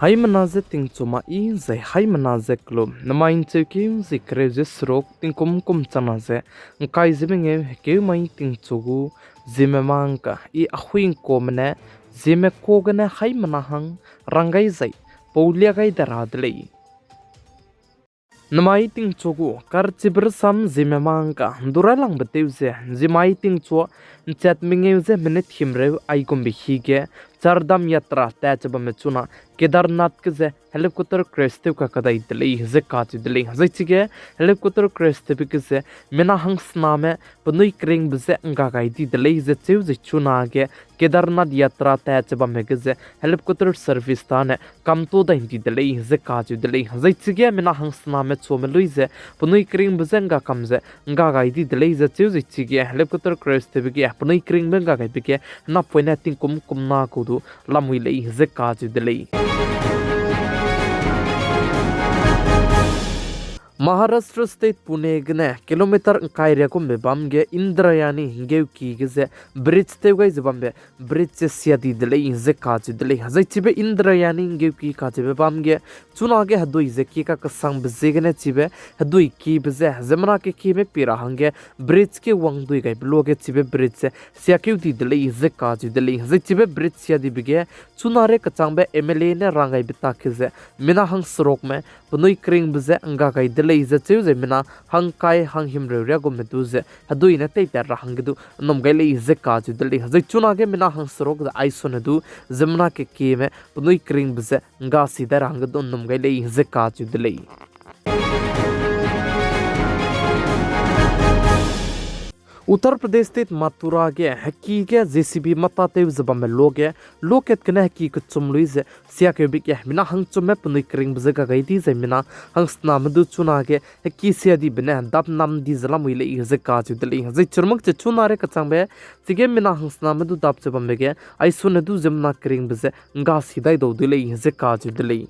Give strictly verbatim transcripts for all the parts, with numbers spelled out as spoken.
Haimena ze tingchu ma i zai haimena ze kelum, namai ’ncheukeu zi kereu ze seruk tingkum kum chana ze ’ngkai ze mengeu hekeu mai tingchu gu Zeme mangka i ahui ’ngkuame ne Zeme ka gene haimena hang rang gai zai pau lia gai de ra de lei. Namai tingchu gu karchibe rasam Zeme mangka ’ndurailangbe tew ze, Zeme tingchu ’nchat mengeu ze minute himreu aigumbe hi ge Chardham Yatra tat che bamme chuna Kedarnath ge ze helicopter crash tew kakadai de lei ze kacheu de lei. Zai chige helicopter crash tewbe ge ze mina hangsename penui keringbe je ’ngga gai di de lei ze cheu ze chunage Kedarnath Yatra tat che bamme ge ze helicopter service tane kamto dai ’ndi de lei ze kacheu de lei. Zai chige mina hangsename chuame lui ze penui keringbe je ’ngga kam ze ’ngga gai di de lei ze cheu ze chige helicopter crash tewbe ge penui keringbe ’ngga gaibe ge napoine tingkum kumna kau du lamui lei ze kacheu de lei. Maharashtra State Pune gene kilometer ’ngkai riagumbe bam ge Indrayani ’nggeuki ge ze bridge tew gai ze bambe bridge ze sia di de lei ze kacheu de lei. Zai chibe Indrayani ’nggeuki kacheube bam ge chunage hedui ze ki kakesangbe ziegene chibe hedui kibe ze ziemmena kekieme pi ra hangge bridge ge wangdui gaibe luage chibe bridge ze siakeu di de lei ze kacheu de lei. Zai chibe bridge sia dibe ge chunare kechangbe M L A ne rang gaibe tak ke ze mina hangserukme penui keringbe je ’ngga gai de lei ze cheu ze mina hangkai hanghimreu riagumme du ze hedui ne teitat ra hangge du ’nnum gai lei ze kacheu de lei. Zai chunage mina hangseruk ze aisone du ziemmena kekieme penui keringbe je ’ngga si dai ra hangge du ’nnum gai lei ze kacheu de lei. Uttar Pradesh State Mathura ge heki ge J C B mata tew ze bamme luage, luakat gene heki kechum lui ze siakeube ge mina hangchumme penui keringbe je ’ngga gai di zai mina hangsename du chunage heki sia dibe ne dap nam di ze lamui lei ze kacheu de lei. Zai chirmak ze chunare kechangbe chige mina hangsename du dap ze bambe ge aisone du ziemmena keringbe je ’ngga si dai dau de lei ze kacheu de lei.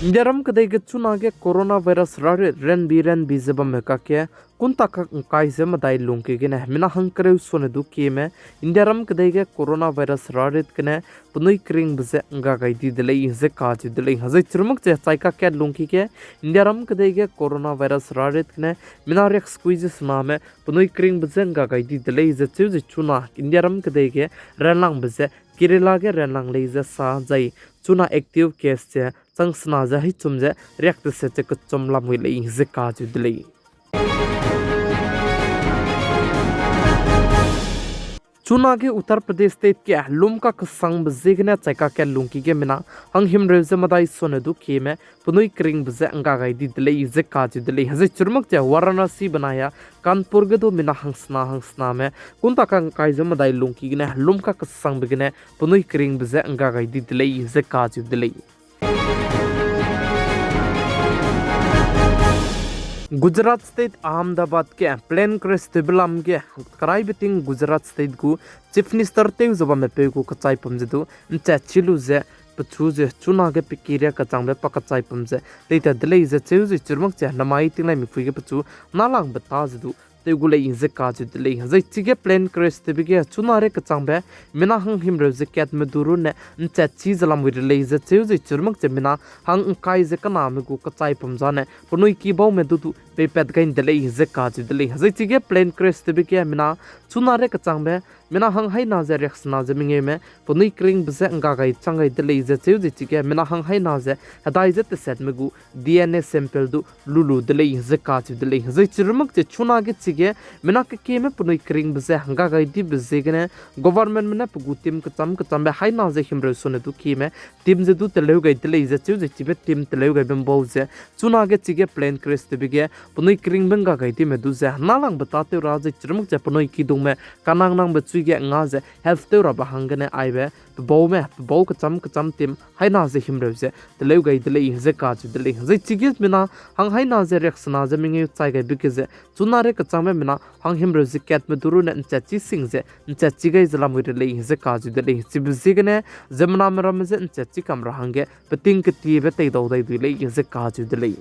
Indiaram kedei ge chunage coronavirus rarit ranbi ranbi ze bamme kakge kunta kak ’ngkai ze medai lungki gene mina hangkereu sone du kieme Indiaram kedei ge coronavirus rarit gene penui keringbe je ’ngga gai di de lei ze kacheu de lei. Zai chirmak ze chai kakge lungki ge Indiaram kedei ge coronavirus rarit gene mina riaksekui ze sename penui keringbe je ’ngga gai di de lei ze cheu ze chuna Indiaram kedei ge ranlangbe ze Kerala ge ranlang lei ze sa zai chuna active case ze chang sena ze haichum ze riak teset ze kechum lamui lei ze kacheu de lei. Chunage Uttar Pradesh State ge lum kakesangbe ziegene chai kakge lungki ge mina hanghimreu ze medai sone du kieme penui keringbe je ’ngga gai di de lei ze kacheu de lei. Zai chirmak ze Varanasi benai a Kanpur ge du mina hangsena hangsename kunta kak ’ngkai ze medai lungki gene lum kakesangbe gene penui keringbe je ’ngga gai di de lei ze kacheu de lei. Gujarat State Ahmedabad ge plane crash tewbe lam ge keraibe ting Gujarat State gu Chief Minister tew ze bamme peu gu kechaipum ze du ’nchat chi lu ze pechu ze chunage pe kiria kechangbe pa kechaipum ze teitat de lei ze cheu ze chirmak ze namai tinglai mipui ge pechu nalangbe ta ze du tew gu lei ze kacheu de lei. Zai chige plane crash tewbe ge chunare kechangbe mina hanghimreu ze katme du runne ’nchat chi ze lamui re lei ze cheu ze chirmak ze mina hang'ngkai ze kename gu kechaipum zane penui ki baume du du peipat gai ’nde lei ze kacheu de lei. Zai chige plane crash tewbe ge mina chunare kechangbe mina hanghaina ze riaksena ze mengeume penui keringbe je ’ngga gai chang gai de lei ze cheu ze chige mina hanghaina ze hedai ze tesetme gu D N A sample du lu lu de lei ze kacheu de lei. Zai chirmak ze chunage chige mina kekieme penui keringbe je ’ngga gai dibe ziegene governmentme ne pe gu team kecham kechambe haina ze himreu sone du kieme team ze du teleu gai de lei ze cheu ze chibe team teleu gaibe ’mbau ze chunage chige plane crash tewbe ge penui keringbe ’ngga gai dime du ze nalangbe ta tew ra zai chirmak ze penui kidungme kanang nangbe chui ge nga ze help tew rabe hanggene aibe pebaume pebau kecham kecham team haina ze himreu ze teleu gai de lei ze kacheu de lei. Zai chige mina hanghaina ze riaksena ze mengeu chai gaibe ge ze chunare kechangbe mina hanghimreu ze katme du runne ’nchat chi sing ze ’nchat chi gai ze lamui re lei ze kacheu de lei. Chibe ziegene ziemmename ramme je ’nchat chi kam ra hangge peting ketiebe teidau dai dui lei ze kacheu de lei.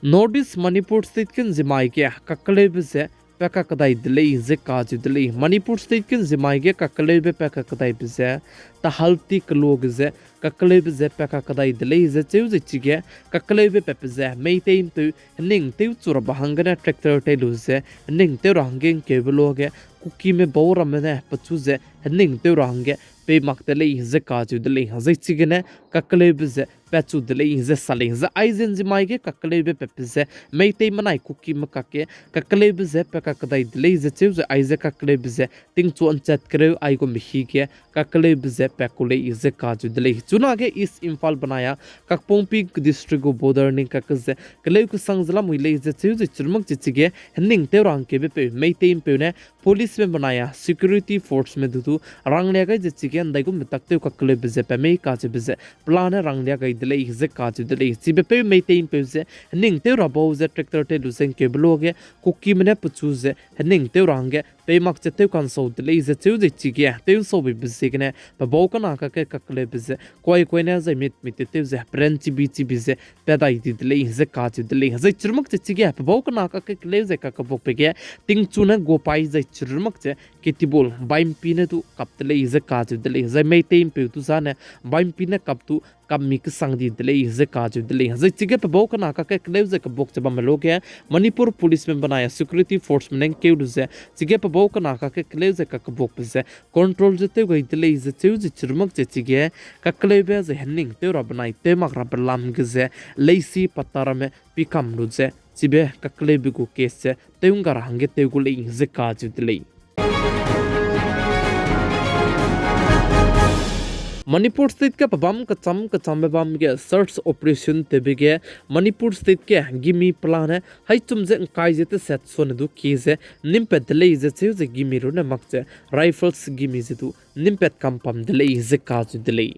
North East Manipur State ge ’nzimai ge kakeleube ze pa kakedai de lei ze kacheu de lei. Manipur State ge nzimai ge kakeleube pa kakedaibe ze, Tahalti keloa ge ze, kakeleube ze pa kakedai de lei ze cheu ze chige, kakeleube pape ze, Meitei ’mpeu, hening tew chu rabe hanggene tractor tei lu ze, hening tew ra hangge ’ngkeube luage, Kukime bau ramme ne pechu ze, hening tew ra hangge, pei mak de lei ze kacheu de lei. Zai chigene, kakeleube ze, pa chu de lei ze sa lei. Zai aize nzimai ge kakeleube pape ze, Meitei menai Kukime kakge, kakeleube ze pa kakedai de lei ze cheu ze aize kakeleube ze, tingchu ’nchat kereu aigumbe hige, kakeleube ze pa ku lei ze kacheu de lei. Chunage East Imphal benai a, Kakpongping district gu border ning kakge ze, keleu kesang ze lamui lei ze cheu ze chirmak che chige, hening tew ra hangkeube peu, Meitei ’mpeu ne, policeme benai a, security forceme du du, ranglia gai ze chige, ’ndaigumbe tak tew kakeleube ze pa mei kacheube ze, pelane ranglia gai de lei ze kacheu de lei. Chibe peu Meitei ’mpeu ze, hening tew ra bau ze tractor tei lu ze ’ngkeube luage, Kukime ne pechu ze, hening tew ra hangge, pei mak che tew kansau de lei ze cheu ze chige, tew ’nsaubeibe ziegene, pe bau kena kakge kakeleube ze, kuai kuai ne zai mit mit tew tew ze, peran chibi chibi ze, pa dai di de lei ze kacheu de lei. Zai chirmak che chige, pe bau kena kakge keleu zai kakebuakbe ge, tingchu ne guapai zai chirmak che, ketibul, baimpi ne du kap de lei ze kacheu de lei. Zai Meitei ’mpeu du zane, baimpi ne kap du, kap mi kesang di de lei ze kacheu de lei. Zai chige pe bau kena kakge keleu zai kebuak che bamme luage, Manipur policeme benai a security forceme ne ’ngkeu lu ze, chige pe bau kena kakge keleu zai kakebuakbe ze, control ze tew gai de lei ze cheu ze chirmak che chige, kakeleube zai hening tew ra benai tew mak rabe lam ge ze, leisi patta ramme pikam lu ze, chibe kakeleube gu case ze, tew ’ngga ra hangge tew gu lei ze kacheu de lei. Manipur State ge pebâm kecham kechambe bam ge search operation tewbe ge Manipur State ge gimi pelane haichum ze ’ngkai ze teset suane du kie ze nîmpat de lei ze cheu ze gimi runne mak ze rifles gimi ze du nîmpat kampam de lei ze kacheu de lei.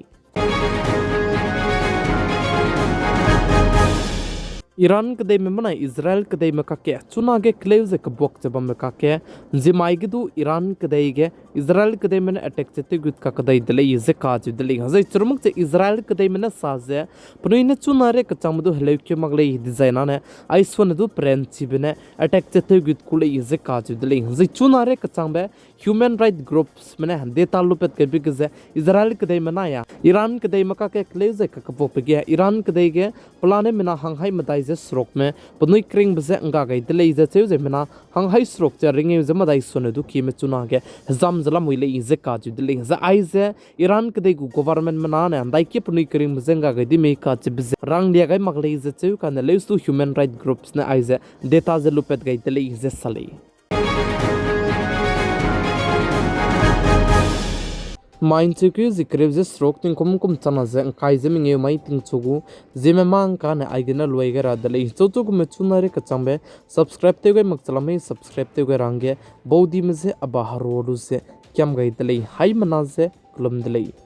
Iran kedeime menai Israel kedeime kakge chunage keleu ze kebuak ze bambe kakge, nzimai ge du Iran kedei ge Israel kedeime ne attack ze tewgut kakedai de lei ze kacheu de lei. Zai chirmak ze Israel kedeime ne sa ze, penui ne chunare kechangbe du heleu keu mak lei dizai nane, aisuane du peranchibe ne attack ze tewgut ku lei ze kacheu de lei. Zai chunare kechangbe human right groupsme ne data lupat kaibe ge ze Israel kedeime nai a Iran kedeime kakge keleu zai kakebuakbe ge Iran kedei ge pelane mina hanghai medai ze serukme penui keringbe ze ’ngga gai de lei ze cheu ze mina hanghai seruk ze ringeu ze medai suane du kieme chunage hezam ze lamui lei ze kacheu de lei. Zai aize Iran kedei gu governmentme nane ’ndaiki penui keringbe ze ’ngga gai di mei kacheube ze ranglia gai mak lei ze cheu kane leustu human right groupsne aize data ze lupat gai de lei ze sa lei. Mai ’ncheukeu zie kereu ze seruk tingkum kum chana ze ’ngkai ze mengeu mai tingchu gu, ziemme mangkane aigene luai gai ra de lei. Chauchu gume chunare kechangbe subscribe tew gai mak chela mei subscribe tew gai ra hangge baudime ze a ba herua lu ze kiam gai de lei. Haimena ze kelum de lei.